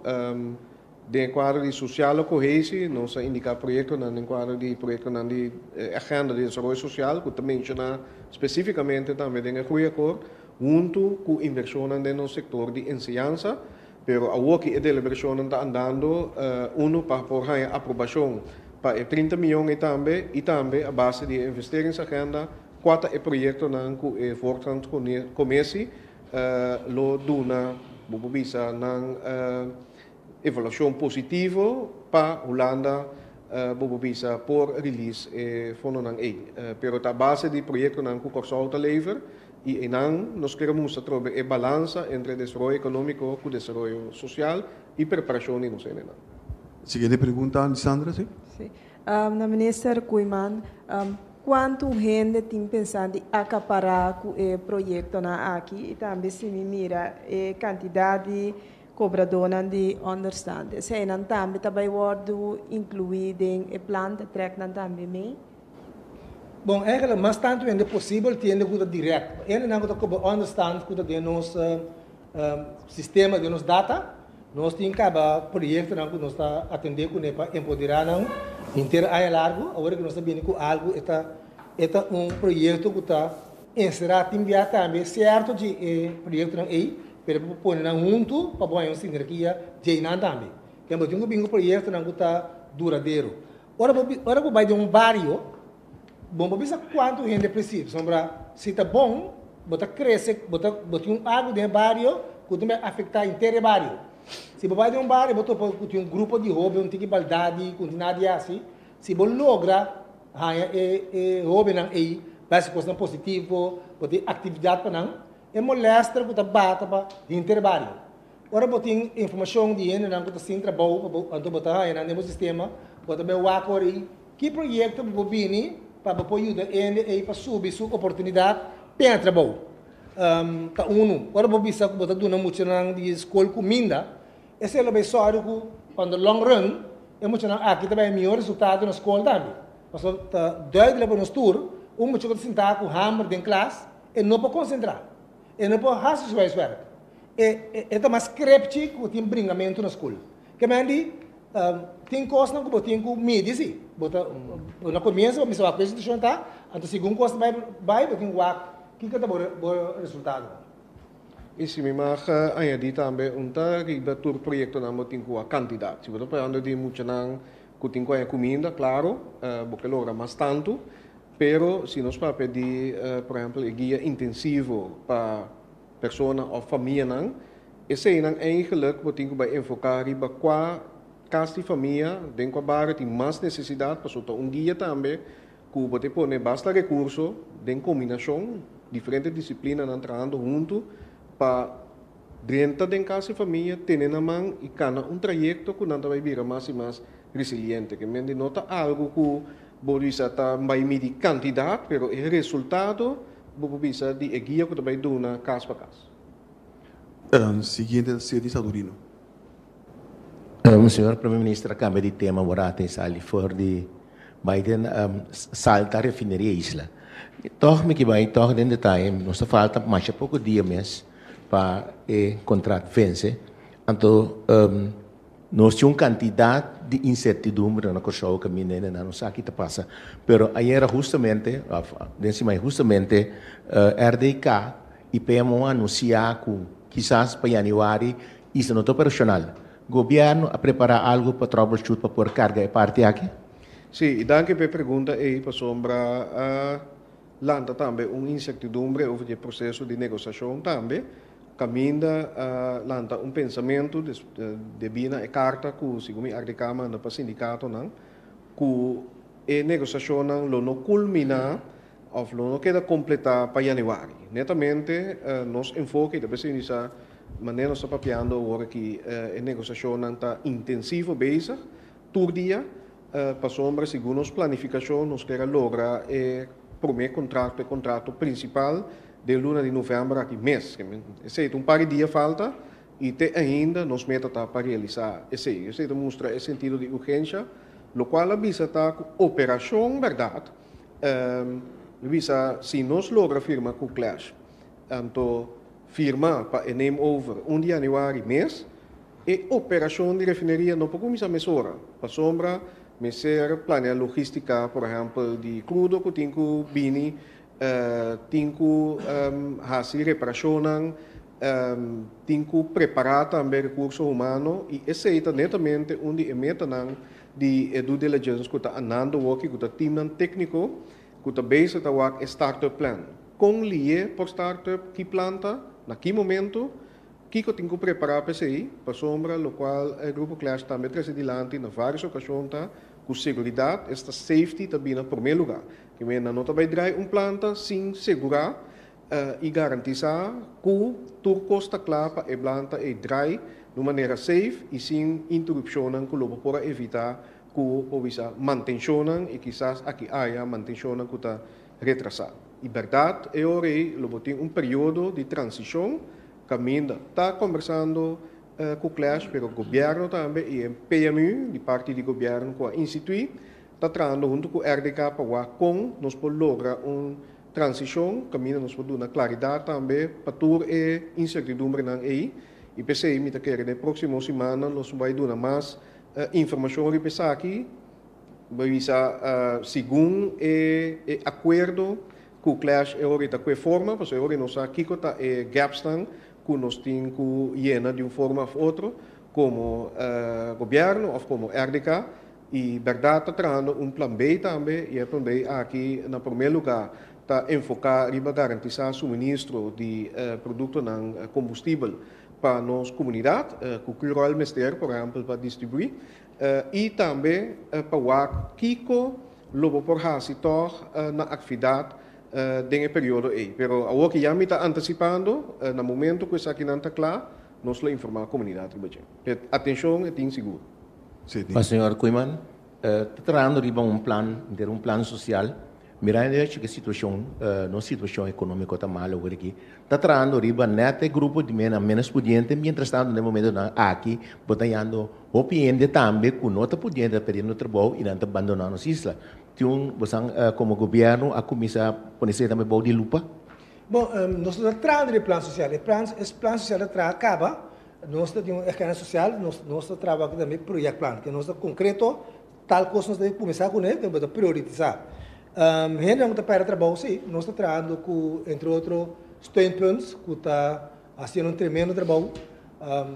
Den e kuadro di sosial kohesi, nos a indiká proyektonan den kuadro di proyektonan di agenda di desaroyo sosial ku ta menshoná spesífikamente tambe den e groeiakkoord, huntu ku invershonnan den nos sektor di enseñansa. Pero awoki e deliberashonnan ta andando unu pa por haña aprobashon pa e 30 mion ei tambe i tambe a base di e investeringsagenda kua ta e proyektonan ku e voortgangscommissie lo duna, bo por bisa, nan Evaluashon positivo pa Hulanda bo por bisa por release e fondonan ei. Pero ta a base di proyektonan ku Kòrsou ta lever i einan nos kere mustra atrobe e balansa entre desaroyo ekonómiko ku desaroyo sosial i preparashon di nos hendenan. Siguiente pregunta, Lisandra, si. Si. Na Minister Koeiman, kuantu hende tin pensa di akapará ku e proyektonan aki i tambe si mi mira e kantidat di Kobradónan di ònderstand. Eseinan tambe ta bai wòrdu inkluí den e plan, ta trèk nan tambe mee. Bon, eigenlijk mas tantu hende posibel tin hende ku ta dirèkt. Hendenan ku ta kobra ònderstand ku ta den nos sistema, den nos data, nos tin kaba proyektonan ku nos ta atendé kuné pa empoderá nan henter aña largu. Awor ku nos ta bini ku algu e ta e ta un proyekto ku ta enserá tin bia tambe sierto di e proyektonan ei. Pero bo por pone nan huntu pa bo haña un sinergia djei nan tambe. Ken bo tin ku bin ku proyektonan ku ta duradero. Ora bo ora bo bai den un bario, bo no por bisa kuantu hende presis, pasobra si ta bon, bo ta krese, bo ta bo tin un algu den e bario ku ta bai afektá henter e bario. Si bo bai den un bario bo topa ku tin un grupo di hoben, un tiki baldadi, ku no tin nada di hasi, si bo logra haña e e hobennan ei bai hasi kosnan positivo, bo tin aktividat pa nan, E molester ku ta bata pa hinter bario. Ora bo tin informashon di hendenan ku ta sin trabou pa bo anto bo ta haña nan den bo sistema, bo ta bai wak ora ei ki proyekto bo por bini pa bo por yuda hende ei pa subi su oportunidat p'e trabou. Ta unu, ora bo bisa ku bo ta duna muchanan di skol kuminda, esei lo bai sòru ku on the long run e muchanan aki ta bai mihó resultado na skol tambe. Pasobra ta duidelijk pa nos tur, un mucha ku ta sintá ku hamber den klas, E no por konsentrá. E no por hasi su huiswerk. E e ta mas krepchi ku tin bringamentu na skol. Ke men di, tin kosnan ku bo tin ku midi si. Bo ta, na komienso bo mester wak ku e situashon ta, anto segun kos ta bai bai bo tin ku wak kiko ta bo bo resultadonan. I si mi mag añadí tambe, un ta riba tur proyektonan bo tin ku a kantidat. Si bo ta pagando di muchanan ku tin ku haña kuminda, klaro, bo ke logra mas tantu. Pero si nos papia di, por ehèmpel, e guia intensivo pa persona òf famianan, eseinan eigenlik bo tin ku bai enfoká riba kua kas di famia den kua bario tin mas nesesidat, pasobra ta un guia tambe ku bo ta pone basta rekurso den kombinashon, diferente disiplinanan trahando huntu pa drenta den kas di famia, tene nan man i kana un trayekto ku nan ta bai bira mas i mas resiliente. Ke men di no ta algu ku bo bisa ta bai midi kantidat, pero e resultado bo por bisa di e guia ku ta bai duna kas pa kas. Siguiente ta Seti Sadurino. Señor Prome Minister a cambia di tema ora a sali for di Biden salta refineria Isla. Toch mi ke bai toch den detaye, nos ta falta masha poco dia mes pa e contract vence. Anto nos tin un cantidad di incertidumbre na Corsou caminda hende nan no sa ki ta pasa. Pero ayera hustamente, of den siman hustamente RDK y PMO a anuncia cu kisas pa januari Isla no ta operacional. Gobierno a prepara algo pa troubleshoot pa por carga e parti aki? Sí, y danki pa e pregunta ey pasobra a lanta tambe un incertidumbre over di e proceso di negociacion tambe. Caminda a lanta un pensamento debi na e carta cu segun mi RDK a manda pa sindicatonan cu e negociacionnan lo no culmina Of lo no keda kompletá pa yanüari. Netamente nos enfoke ta bes inisiá manera nos ta papiando awor aki e negosiashonnan ta intensivo bezig tur dia pasobra segun nos planifikashon nos kier a logra e promé kontrato, e kontrato prinsipal den luna di novèmber aki mes. Esei ta un par di dia falta i te ainda nos meta ta pa realisá esei. Esei ta mustra e sentido di urgensha lokual a bisa ta ku operashon bèrdat. Mi bisa si nos logra firma ku Clash, anto firma pa e name over un di yanüari mes, e operashon di refineria no por kuminsá mesora, pasobra mester planea logístika, por ehèmpel di krudo ku tin ku bini, tin ku hasi reparashonnan, tin ku prepará tambe rekurso humano i esei ta netamente un di e metanan di e due diligence ku ta andando woki ku ta teamnan tékniko ku ta bezig ta wak e startup plan. Kon lié por startup, ki planta, na ki momento, kiko tin ku prepará pa esei, pasobra lokual e Grupo Clash tambe trese dilanti na vários okashon ta ku seguridat, esta safety ta bini na promé lugá. Ke men nan no ta bai drai un planta sin segurá i garantisá ku tur kos ta kla pa e blanta ei drai di un manera safe i sin interupshonnan ku lo bo por a evitá ku por bisa mantenshonnan i kisas aki aya mantenshonnan ku ta retrasá. I bèrdat e ora ei lo bo tin un periodo di transishon kaminda ta kombersando ku Clash pero gobièrnu tambe i e PMU di parti di gobièrnu ku a instituí ta trahando huntu ku RDK pa wak kon nos por logra un Transishon, kaminda nos por duna klaridat tambe pa tur e insertidumbrenan ei i p'esei mi ta kere den e próksimo simannan nos bai duna mas informashon riba esaki, bai bisa segun e e akuerdo ku Clash e ora ta ku e forma, pasobra e ora nos sa kiko ta e gapsnan ku nos tin ku yena di un forma òf otro komo gobièrnu òf komo RDK. I bèrdat ta trahando un plan B tambe i e plan B aki na promé lugá ta enfoká riba garantisá suministro di produktonan kombustibel pa nos komunidat ku Curoil mester por ehèmpel pa distribuí i tambe pa wak kiko lo bo por hasi tòg na akvidat den e periodo ei. Pero awor ki ya mi ta antisipando na momento ku esakinan ta kla nos lo informá komunidat riba dje. Atenshon e tin sigur. Pa señor Koeiman, ta trahando riba un plan, henter un plan social, mirando e hecho ku e situashon, nos situashon ekonómiko ta mal awor aki, ta trahando riba nèt e grupo di menan ménos pudiente, mientras tanto den momentonan aki bo ta yando hopi hende tambe ku no ta pudiente ta perdiendo trabou i nan ta bandoná nos isla. Tin un, bosan komo gobièrnu a kuminsá pone esei tambe bou di lupa? Bon, nos no ta trahando riba e plan sosial, e plan, e plan sosial ta traha kaba. Nos ta tin un agenda social, nos nos ta trabaha ku tambe projectplan, ke nos ta konkreto tal kos nos debe kuminsá kuné, ke bo ta prioritisa. Hendenan ku ta pèrdè trabou si, nos ta trahando ku entre otro steunpunt ku ta. hasiendo un tremendo trabou.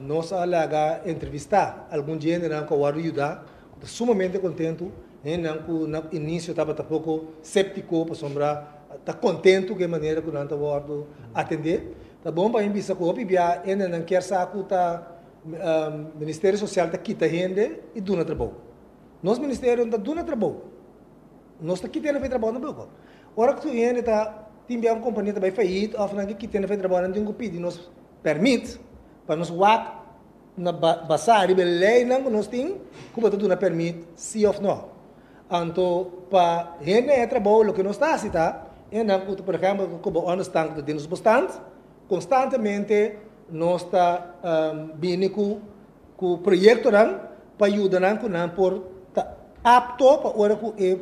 Nos a laga entrevistá algun djendenan ku a wòrdu yudá, ku ta sumamente kontentu. Hendenan ku na inisio tabata poko séptiko pasobra ta kontentu ku e manera ku nan ta wòrdu atendé. Ta bon pa mi bisa ku hopi bia hendenan kier sa ku ta Ministerio Sosial ta kita hende i duna trabou. Nos ministerio no ta duna trabou. Nos ta kita hende for e trabou tampoco. Ora ku hende ta tin bia un kompania ta bai fayit òf nan ke kita hende for e trabou nan tin ku pidi nos pèrmit pa nos wak na basá riba e leinan ku nos tin ku bo ta duna pèrmit si òf no. Anto pa hende haña trabou loke nos ta hasi ta hendenan ku por ehèmpel ku koba ònderstan ku ta den nos bestand konstantemente nos ta bini ku ku proyektonan pa yuda nan ku nan por ta apto pa ora ku e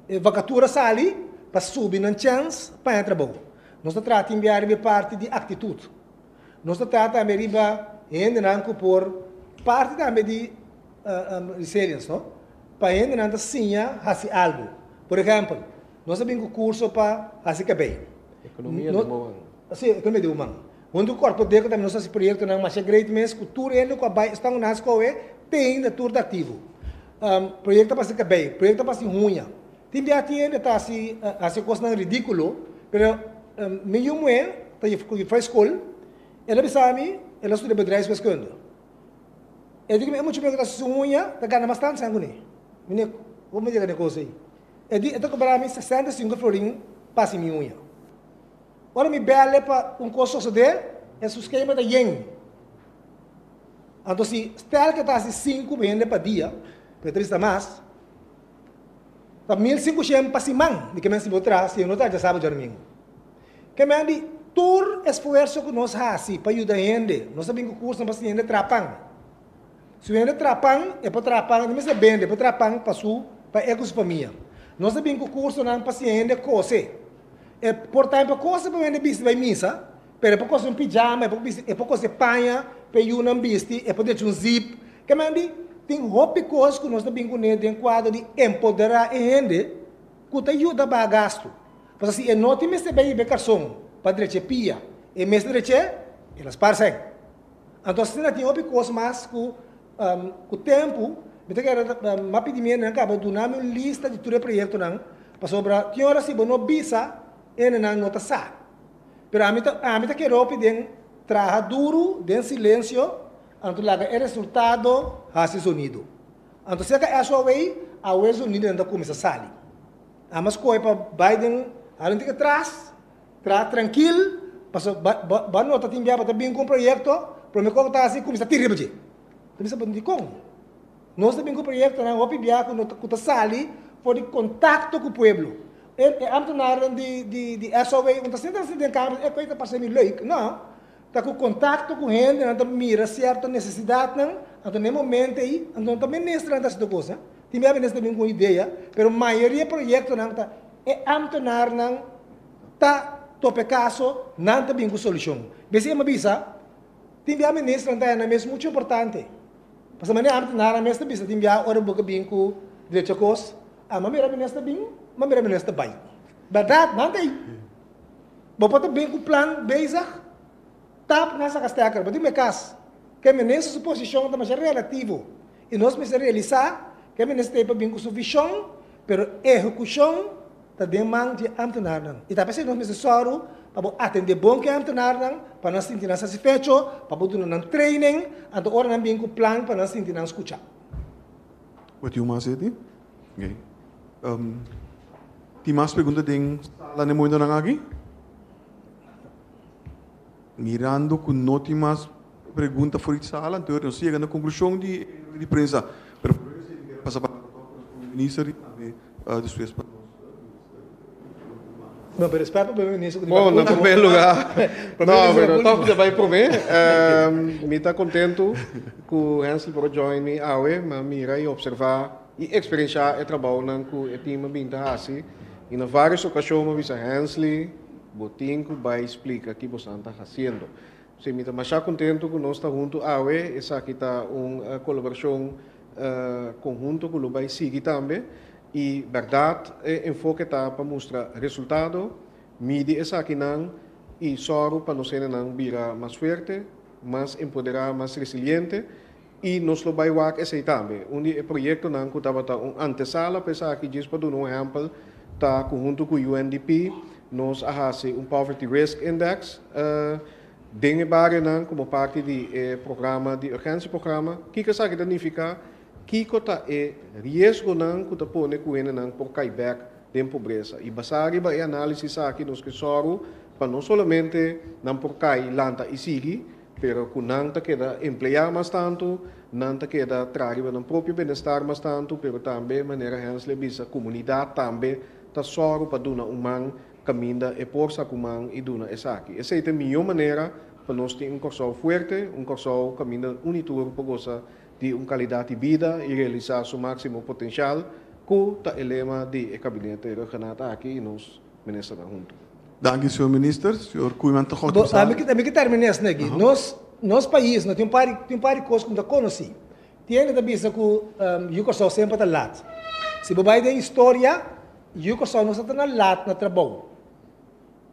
e vakatura sali pa subi nan chèns pa haña trabou. Nos ta traha tin bia riba e parti di aktitut. Nos ta traha tambe riba hendenan ku por parti tambe di resilience, no? Pa hendenan ta siña hasi algu. Por ehèmpel, nos a bin ku kurso pa hasi kabei. Ekonomia di woman. Si, ekonomia di woman. Huntu ku Korpodeko tambe nos a hasi proyektonan masha great mes ku tur hende ku a bai esnan ku nan a skohe te ainda tur ta aktivo. Proyekto pa hasi kabei, proyekto pa hasi huña. Tin bia tin hende ta hasi hasi kosnan ridíkulo, pero mi yu muhé ta yu skol, el a bisa mi el a studia bedrijfswiskunde. E di ku mi e mucha muhé ku ta hasi su huña ta gana mas tantu san kuné. Mi ne komo mi yega na e kos ei? E di e ta kobra mi 65 florin pa hasi mi huña. Ora mi bèl'e pa un kos sosodé, e su skema ta yen. Anto si stel ku e ta hasi sinku hende pa dia, pero e ta bisa mas, Ta 1500 pa siman di ke men si bo traha si e no traha djasabra djadumingu. Ke men di tur esfuerso ku nos hasi pa yuda hende, nos ta bin ku kursnan pa siña hende traha pan. Si un hende traha pan, e por traha pan, e no mester bende, e por traha pan pa su, pa e ku su famia. Nos ta bin ku kursonan pa siña hende kose. E por ta pa kose pa un hende bisti bai misa, pero e por kose un pijama, e por bisti, e por kose paña pa e yunan bisti, e por drecha un zip. Ke men di tin hopi kos ku nos ta bin kuné den kuadro di empoderá e hende ku ta yuda baha gastu. Pasobra si e no tin mester bai hiba e karson pa drecha e pia, e mester drech'é, el a spar sèn. Anto asina tin hopi kos mas ku ku tempu mi ta kere m'a pidi mi hendenan kaba duna mi un lista di tur e proyektonan pasobra tin ora si bo no bisa hendenan no ta sa. Pero ami ta ami ta kere hopi den traha duru den silensio Anto laga e resultado hasi zonido. Anto serka SOA awe zonidonan ta kuminsá sali. Amo a skohe pa bai den hala un tiki atras, traha trankil, pasobra bo bo a nota tin bia bo ta bin ku un proyekto, prome kos ku ta hasi kuminsá tira riba dje. Ta bisa bo dikon? Nos ta bin ku proyektonan hopi bia ku no ku ta sali for di kontakto ku pueblo. E e ambtenarnan di di di SOA un ta sinta den kamer e koe ta parse mi leuk, no. Ta ku kontakto ku hendenan ta mira sierto nesesidatnan, anto na e momento ei, anto no ta ministernan ta hasi tur kos, tin bia minister ta bin ku un idea, pero mayoria proyektonan ta e ámtenarnan ta topa e kaso, nan ta bin ku solushon. Bes e mi a bisa, tin bia ministernan ta haya nan mes muchu importante, pasobra manera ámtenarnan mes ta bisa tin bia ora bo ke bin ku drecha kos, a mi a mira minister bin, mi a mira minister bai. Bèrdat, nan ta ei. Bo por ta bin ku plan bezig, tap na saka stekker. Bo tin be kas. Ke minister su posishon ta masha relativo i nos mester realisá ke minister ta ei pa bin ku su vishon, pero ehekushon ta den man di e ámtenarnan. I ta p'esei nos mester sòru pa bo atendé bon ku e ámtenarnan, pa nan sinti nan satisfecho, pa bo duna nan training, anto ora nan bin ku plan pa nan sinti nan skuchá. Bo tin un mas, Eti? Oké. Tin mas pregunta den sala na e momentonan aki? Mirando ku no tin mas pregunta for di sala, anto nos yega na konklushon di e rueda di prensa. Pero prome ku esei mi kier pasa palabra tòg pa nos prome minister i tambe despues pa nos minister Koeman. No, pero respet pa prome minister ku tin Bon, na prome lugar, no, pero tòg mi ta bai prome. Mi ta kontentu ku Hensley por a join mi awe, mi a mira i opservá I eksperenshá e trabounan ku e tim a bin ta hasi. I na vários okashon mi a bisa Hensley, bo tin ku bai splika ki bosan ta hasiendo. Sí, mi ta mashá kontentu ku nos ta huntu awe. Esaki ta un kolaborashon konhunto ku lo bai sigui tambe. I bèrdat e enfoke ta pa mustra resultado, midi esakinan. i sòru pa nos hendenan bira mas fuerte, mas empoderá, mas resiliente i nos lo bai wak esei tambe. Un di e proyektonan ku tabata un antesala pa esaki, djis pa duna un ehèmpel, ta ku huntu ku UNDP nos a hasi un Poverty Risk Index den e barionan komo parti di e programa di urgensieprogramma. Kiko esaki ta nifiká? Kiko ta e riesgonan ku ta pone ku hendenan por kai bèk den pobresa? I basá riba e análisis aki nos ke sòru pa no solamente nan por kai, lanta i sigui, pero ku nan ta keda empleá mas tantu, nan ta keda traha riba nan propio benestar mas tantu, pero tambe, manera Hensley a bisa, komunidat tambe ta sòru pa duna un man kaminda e por sa ku man i duna esaki. Esei ta e mihó manera pa nos tin un Kòrsou fuerte, un Kòrsou kaminda un i tur por gosa di un kalidat di bida i realisá su máksimo potenshal, ku ta e lema di e kabinete Rhuggenaath aki i nos ministernan huntu. Danki señor minister. Señor Koeiman ta gòt bisa. Ami ke terminé esaki aki. Nos nos pais no tin un par tin un par di kos ku no ta konosí. Tin hende ta bisa ku yu Kòrsou semper ta lat. Si bo bai den historia, yu Kòrsou no sa ta na lat na trabou.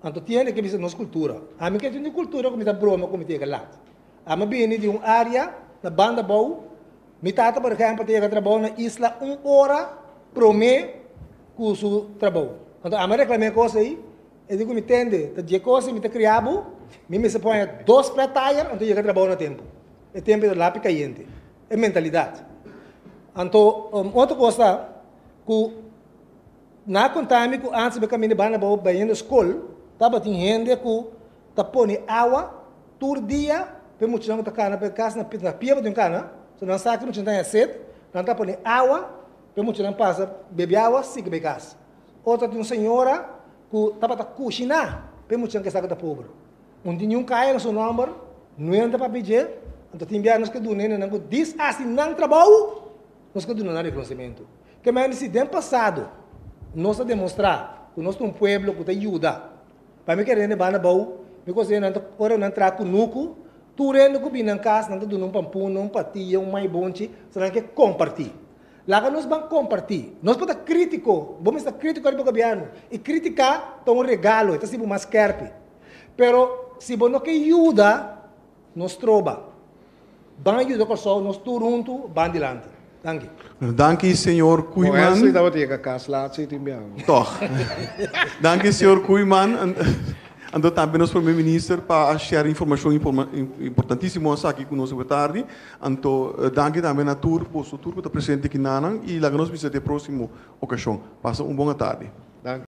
Anto tin hende ke bisa nos kultura. Ami ke tin un kultura ku mi ta broma ku mi ta yega lat. Ami a bini di un área na banda abou. Mi tata por ehèmpel ta yega trabou na isla un ora promé ku su trabou. Anto ami a reklam'é e kos ei, e di ku mi tende, ta dje kos ei mi ta kria bo, mi mester pone dos flat tire anto yega trabou na tempu. E tempu ei ta lapi kayente. E mentalidat. Anto otro kos ta ku nan a konta mi ku antes mi kaminda banda abou bayendo skol tabatin hende ku ta pone awa tur dia pa e muchanan ku ta kana pa e kas na pia bo tin kana, so nan sa ku e muchanan ta haña set, nan ta pone awa pa e muchanan pasa bebe awa sigui bai kas. Otro tin un señora ku tabata kushiná pa e muchanan ke sa ku ta pober. Un tin niun kaya na su nòmber, no ta papia dje, anto tin biaha nos ke duna hendenan ku dis hasi nan trabou, nos ke duna nan rekonosimentu. Ke manera si den pasado nos a demostrá ku nos ta un pueblo ku ta yuda. Pa mi kere hende banda bou, mi kos nan ta ora nan traha kunuku, tur hende ku bini nan kas nan ta duna un pampuna, un patia, un maibonchi, so nan ke kompartí. Laga nos ban kompartí. Nos por ta krítiko, bo mester ta krítiko riba gobièrnu, i kritiká ta un regalo, e ta hasi bo mas skèrpi. Pero si bo no ke yuda, no stroba. Ban yuda Kòrsou, nos tur huntu ban dilanti. Danki. Danki señor Koeiman. Wesley tabata yega kas laat si tin biaha. Tòg. Danki señor Koeiman. Anto tambe nos prome minister pa a share informashon importantisimo esaki ku nos awe tardi. Anto danki tambe na tur boso tur ku ta presente aki nanan i laga nos bisa te próksimo okashon. Pasa un bon atardi.